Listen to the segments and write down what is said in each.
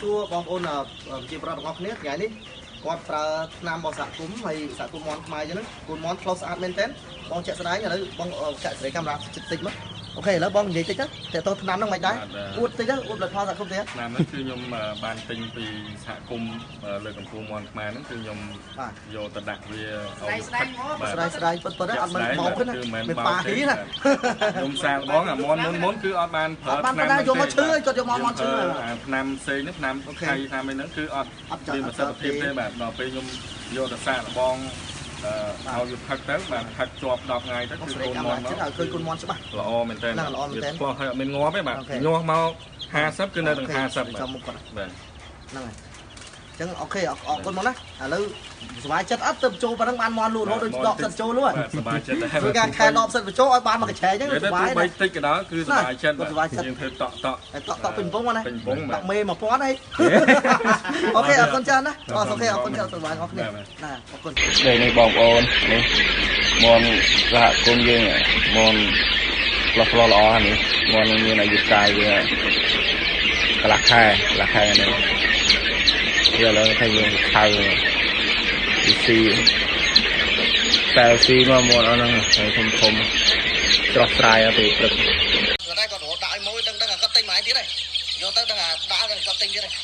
សួរបងប្អូនប្រជាប្រដ្ឋទាំងអស់គ្នាថ្ងៃនេះគាត់ប្រើថ្នាំរបស់សហគមន៍ហើយសហគមន៍មន់ខ្មែរអញ្ចឹងកូនមន់ឆ្លោះស្អាតមែនតើបងជាក់ស្ដែងឥឡូវបងចាក់សេរីកាមេរ៉ាចិត្តតិចមក OK ឥឡូវបងនិយាយតិចទៅតើតើថ្នាំហ្នឹងមិនដែរអួតតិចទៅអួតផលសហគមន៍ទេ ថ្នាំហ្នឹងគឺខ្ញុំបានទិញពីសហគមន៍លើកម្ពូលមន់ខ្មែរហ្នឹងគឺខ្ញុំយកទៅដាក់វាឲ្យ ស្ដាយស្ដាយពិតពិតអត់មិនបោកទេណាមិនប៉ាហ៊ីណា ខ្ញុំសាកល្បងអាមន់មុនមុនគឺអត់បានប្រើថ្នាំយកមកឈឺគាត់យកមកមន់ឈឺ អាថ្នាំផ្សេងហ្នឹងថ្នាំថៃថ្នាំអីហ្នឹងគឺអត់មានប្រសិទ្ធភាពទេបាទដល់ពេលខ្ញុំយកទៅសាកល្បងឲ្យវាផឹកទៅបាទផឹកជាប់10ថ្ងៃទៅគឺកូនមន់មក ឃើញកូនមន់ច្បាស់ ល្អមែនតើ ល្អមែនតើ ផ្លោះហើយអត់មានងាប់ទេបាទញាស់មក50គឺនៅទាំង50 បាទចាំមុខគាត់បាទហ្នឹងហើយចឹង OK អរគុណមកណាឥឡូវសប្បាយចិត្តអត់ទៅចូលប៉ុណ្ណឹងបានមន់លក់រហូតដូចដកសិតចូលលក់ សប្បាយចិត្តដែរ គឺការខែដកសិតបញ្ចូលឲ្យបានមកកញ្ឆែងចឹង សប្បាយបីតិចក៏ដោយគឺសប្បាយចិត្តយើងធ្វើតក់តក់ តក់តក់ពេញពងណា ពេញពង តក់មេ1000ហើយ OK អរគុណច្រើនណា OK អរគុណច្រើនសប្បាយអរគ្នាណាអរគុណ នេះបងប្អូននេះមន់សហគមន៍យើងមន់ផ្លោះផ្លោះល្អនេះមន់មានអាយុកាយវាកន្លះខែកន្លះខែនេះវាឥឡូវថាយើងខៅពីស៊ីតែស៊ីមកមកអស់ហ្នឹងហើយធំធំស្រស់ស្រាយអត់ទេព្រឹក គាត់ដែរគាត់រត់ដាក់ឲ្យមួយដឹងដឹងគាត់ទិញមួយទៀតហើយយកទៅដឹងអាដាក់គាត់ទិញទៀតហើយ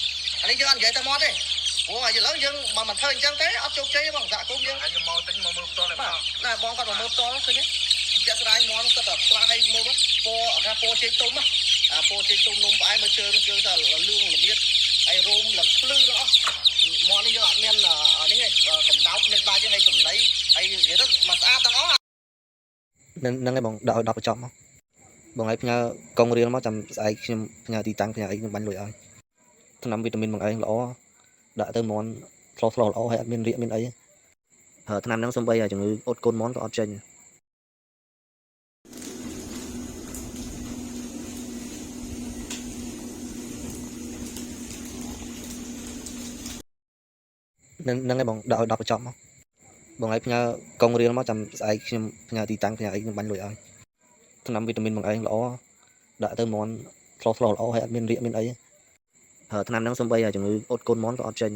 អានេះយើងអត់និយាយទៅមាត់ទេព្រោះឥឡូវយើងបើមិនធ្វើអញ្ចឹងទេអត់ជោគជ័យទេបងសហគមន៍យើង ខ្ញុំមកទិញមកមើលផ្ទាល់ទេ បាទណាបងគាត់មកមើលផ្ទាល់ឃើញទេជាក់ស្ដែងមន់គាត់តែផ្លាស់ឲ្យមើលពណ៌អាពណ៌ចេកទុំអាពណ៌ចេកទុំនំផ្អែមមកជើងជើងថាលឿងល្មៀតហើយរោមឡើងភ្លឺទាំងអស់មន់នេះយើងអត់មាននេះទេកម្ដៅមានដាច់ទេហើយចំណីហើយនិយាយទៅមកស្អាតទាំងអស់ ហ្នឹងហើយបងដាក់ឲ្យ10កញ្ចប់មកបងឯងផ្ញើកងរៀលមកចាំស្អែកខ្ញុំផ្ញើទីតាំងផ្ញើអីខ្ញុំបាញ់លុយឲ្យថ្នាំវីតាមីនបងឯងល្អដាក់ទៅមន់ឆ្លោះឆ្លោះល្អហើយអត់មានរាកមានអីប្រើថ្នាំហ្នឹងសំបីឲ្យជំងឺអត់កូនមន់ក៏អត់ចេញ ហ្នឹងហើយបងដាក់ឲ្យ10កញ្ចប់មកបងឯងផ្ញើកងរៀលមកចាំស្អែកខ្ញុំផ្ញើទីតាំងផ្ញើអីខ្ញុំបាញ់លុយឲ្យថ្នាំវីតាមីនបងឯងល្អដាក់ទៅមន់ឆ្លោះឆ្លោះល្អហើយអត់មានរាកមានអីប្រើថ្នាំហ្នឹងសំបីឲ្យជំងឺអត់កូនមន់ក៏អត់ចេញ